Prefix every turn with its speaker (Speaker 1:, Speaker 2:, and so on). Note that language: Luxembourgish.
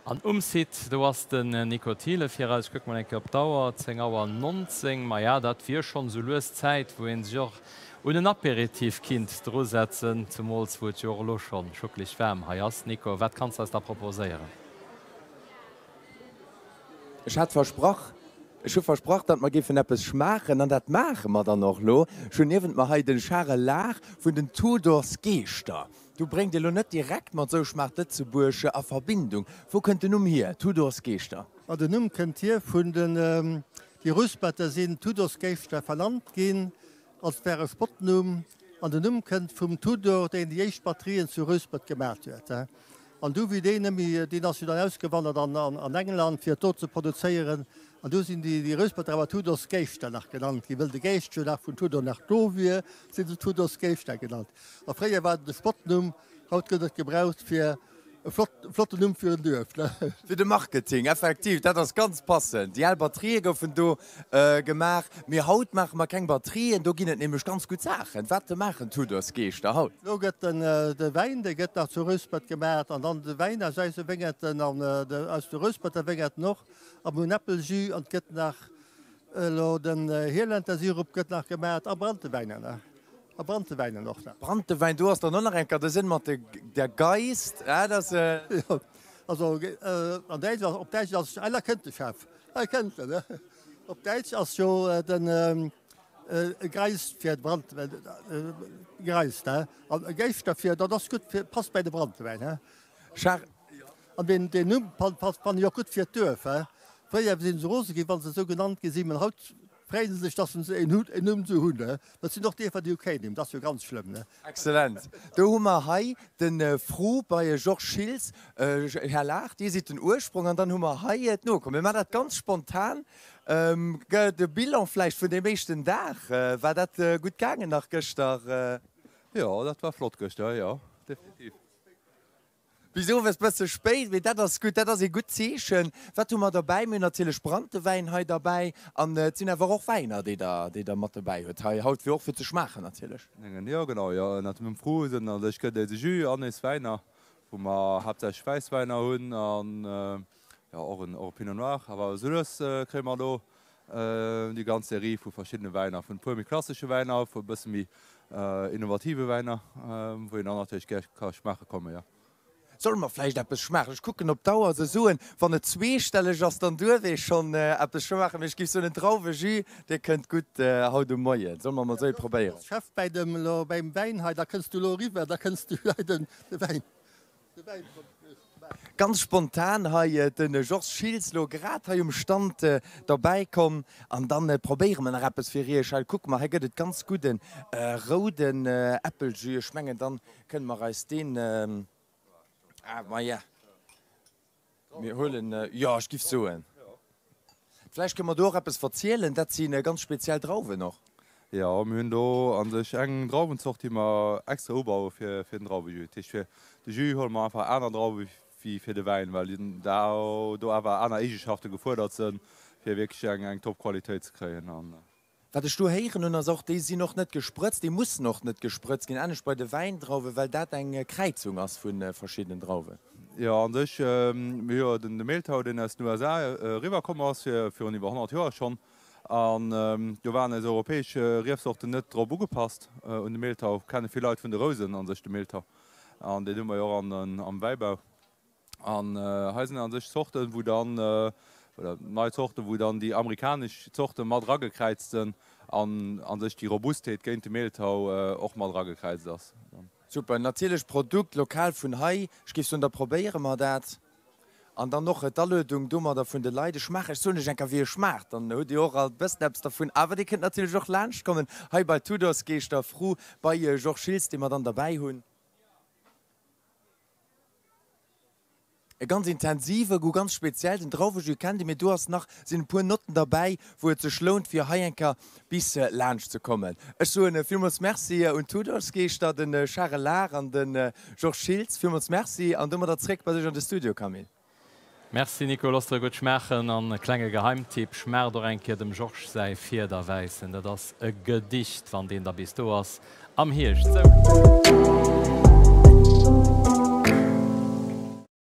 Speaker 1: An um Site, do ass den Nico Thiele fir eis. Ech kucke mol eng Kéier op d'Auer, 10 Auer 19. Maja, dat wier schonn esou lues Zäit, wou ee sech och un en Apéritif kinnt drusetzen, zemools wou et jo och elo schonn schuckeleg waarm hei ass. Nico, wat kanns de eis da proposéieren?
Speaker 2: Ech hat versprach, ech hu versprach, datt mer géifen eppes schmaachen, an dat maache mer dann och elo. Ech hunn niewent mer hei de Charel Lahr vun den Tudors Geeschter. Du bréngt elo net direkt mat Sou schmaacht Lëtzebuerg a Verbindung. Wou kënnt den Numm hier, Tudors Geeschter?
Speaker 3: Ma den Numm kënnt hier vun den, déi Rousperte sinn Tudors Geeschter vernannt ginn, als wär e Spottnumm. An den Numm kënnt vum Tudor, deen déi éischt Batterien zu Rouspert gemat huet. An du wéi deen nëmme, deen ass jo dann ausgewandert an England fir et do ze produzéieren, an du sinn déi Rousperter awer Tudors Geeschter nach genannt ginn, wëll de Geescht jo nach vun Tudor nach do wier, sinn se Tudors Geeschter genannt. A fréier war et de Spottnumm, haut gëtt et gebraucht fir e flotten Numm fir en Duerf.
Speaker 2: Fir de Marketing, effektiv, dat ass ganz passend. Déi al Batterië goufen do gemaach, mee haut maache mer keng Batterien, do ginn et nämlech ganz gutt Saachen. Wat maachen d'Tudors Geeschter haut?
Speaker 3: Lo gëtt de Wäin, dee gëtt nach zu Rouspert gemaach, an dann de Wäin aus eise Wéngerten an aus de Rousperter Wéngerten och, a mir hunn Äppeljus an et gëtt nach elo den Hielentersirup gëtt nach gemaach a Branntewäiner nach. A Branntewäinen och nach.
Speaker 2: Branntewäin, do ass dann och nach eng Kéier de Sënn mat der Geist, dat ass.
Speaker 3: Jo, also an Däitsch ass, op Däitsch ass, ah, da kënnt de Chef, da kënnt en, ne? Op Däitsch ass jo den Geist fir de Branntewäin, Geist, ne? An e Geischt derfir, dat ass gutt fir, passt bäi de Branntewäin, ne?
Speaker 2: Char.
Speaker 3: An deen, deen Numm passt, fannen ech och gutt fir d'Duerf, he? Fréier sinn se rose ginn, wa se esou genannt gi sinn, mä haut Freeën se sech, dass se en Hut, en Numm ze hunn, ne? Dat sinn och Dierfer, déi hu keen Numm, dat ass jo ganz schlëmm, ne?
Speaker 2: Excellent. Do hu mer hei de Fru bei Georges Schiltz. Här Lahr, Dir sidd den Ursprong an dann hu mer hei d'Nokomm. Mir maachen dat ganz spontan. De Bilan vläicht vun deem éischten Dag, war dat gutt gaangen nach gëschter?
Speaker 4: Jo, dat war flott gëschter, jo, definitiv.
Speaker 2: Bis owes bësse spéit, mee dat ass gutt, dat ass ee gutt Zeechen. Wat hu mer derbäi? Mir hunn natierlech Branntewäin hei derbäi an et sinn awer och Wäiner, déi der, déi der mat dobäi hutt hei haut, fir och fir ze schmaachen natierlech.
Speaker 4: Jo genau, jo ënnert dem Fru sinn an sech gëtt eise Jus an eis Wäiner, wou mer haaptsächlech Wäisswäiner hunn an jo och en och e Pinot Noir. Awer esou lues kréie mer elo déi ganz Serie vu verschiddene Wäiner, vun e puer méi klassesche Wäiner, vu e bësse méi Innovative Wäiner, wou een dann natierlech gär ka schmaache kommen, jo.
Speaker 2: Solle mer vläicht eppes schmaachen? Ech kucken op d'Auer, se soen, wann et zweestelleg ass, dann duerf ee schonn eppes schmaachen. Mee ech géif soen, en Drauwejus, dee kënnt gutt haut um Moien. Solle mer mol esou ee probéieren?
Speaker 3: Chef, bäi dem, elo bäim Wäin hei, da kënns du elo eriwwer, da kënns du hei den Wäin.
Speaker 2: Ganz spontan hei de Georges Schiltz lo grad hei um Stand derbäi komm an dann probéiere mer nach eppes fir iech. Hei kucke mer, hei gëtt et ganz gudden rouden Äppeljus. Ech mengen dann kënne mer eis deen, ah maja. Mir huelen, jo, ech giff soen. Vläicht kënne mer do och eppes verzielen. Dat si ganz speziell Drauwen och.
Speaker 4: Jo, mir hunn do a sech eng Drauwenzort, déi mer extra ubaue fir den Drauwejus. Dat heescht, fir de Jus huele mer einfach aner Drauwe wéi fir de Wäin, well do awer aner Eegeschafte gefuerdert sinn, fir wierklech eng Top-Qualitéit ze kréien.
Speaker 2: Wat ech do héieren hunn, ass och, déi sinn och net gesprëtzt, déi mussen och net gesprëtzt ginn, anescht bei de Wäindrauwen, well dat eng Kräizung ass vu verschiddenen Drauwen.
Speaker 4: Jo, an sech, mir hu jo den Mehltau, deen aus den USA eriwwer komm ass, virun iwwer 100 Joer schonn. An do waren eis europäesch Riefsorten net drop ugepasst, un de Mehltau. Kenne vill Leit vun de Rousen an sech de Mehltau. An deen hu mer jo och am Wäibau. An hei sinn an sech Zorten, wou dann, oder nei Zorten, wou dann déi amerikanesch Zorte mat eragekräizt sënn an a sech déi Robustheet géint de Mehltau och mat eragekräizt ass.
Speaker 2: Super, natierlech Produkt lokal vun hei. Ech géif soen, da probéiere mer dat. An dann och d'Aluedung domadder vun de Leit. Ech maachen, ech soen lech eng Kéier wéi e schmaacht, dann hutt Dir och alt e bëssen eppes dervun. Awer Dir kënnt natierlech och laanscht kommen hei bei Tudors Geeschter Fru bei Georges Schiltz, dee mer dann derbäi hunn. E ganz intensive Goût, ganz speziell. Den Drauwejus kennt ee, mee do ass nach, sinn e puer Notten derbäi, wou et sech lount fir hei eng Kéier bis laanscht ze kommen. Ech soen villmools Merci un d'Tudorsgeeschter, de Charel Lahr an de Georges Schiltz. Villmools Merci an domadder zréck bei dech an de Studio, Camille.
Speaker 1: Merci Nico, looss der e gutt schmaachen an e klenge Geheimtipp, schmaacht och eng Kéier dem Georges säi Fiederwäissen, dat ass e Gedicht, wann deen da bis do ass am Hierscht. Sou.